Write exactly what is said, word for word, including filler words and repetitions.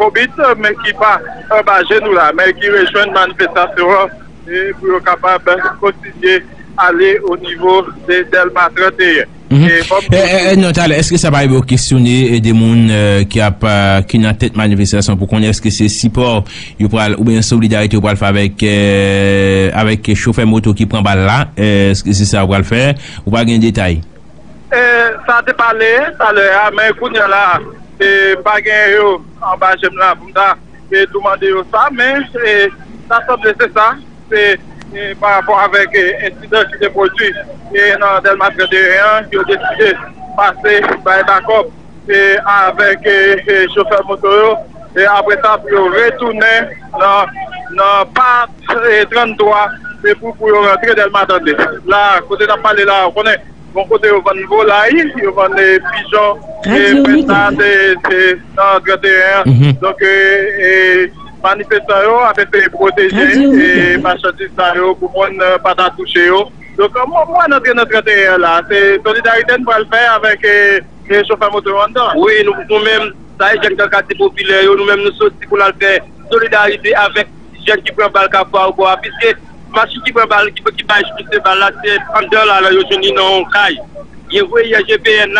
Kobit, men ki pa anba je nou la, men ki rejwenn manifestasyon an, e pou yo kapab kontinye ale o nivo de Dèlma trant e en. Mhm. E kòm Eh, eh, eh, non, talè, èske sa pa rive w kesyone, eh, de moun, eh, ki ap, eh, ki nan tèt manifestasyon pou konnen èske se sipò yo pral, oubyen solidarite yo pral fè avèk, eh, avèk chofè moto ki pran bal la? Eh, èske se sa yo pral fè? Ou pa gen detay? Eh, sa te pale talè a, men kounye a la, eh, pa gen yo anba je m la pou m ta, eh, tou mande yo sa, men, eh, sa sanble se sa. Se, e, pa rapò avèk, e, ensidan ki te pwodui, e, nan Dèlma trant e en an, yo deside pase bay bakòp, e, avèk, e, e, chofè moto yo, e, apre sa, pou yo retounen nan, nan pa, e, trant twa, e, pou, pou yo rantre Dèlma trant e en. La, kote n ap pale la, ou konnen, bon kote yo vann volay, yo vann, e, pijon, e, pwenta, se, se nan trant e en an. Donk, e, e, manifestan yo ap eseye pwoteje, e, machandiz sa yo pou moun, e, pa ta touche yo. Donk, mwen, mwen antre nan trant e en an la, se solidarite n pral fè avèk, e, e, chofè moto yo anndan. Wi, nou, nou menm, sa e jèn nan katye popilè yo, nou menm nou soti pou n al fè solidarite avèk jèn ki pran bal Kafou Awo a, piske machin ki pran bal, ki, ki bay misye bal la, se anndan la, la yo jwenn li nan yon kay. Yo voye I G P N la.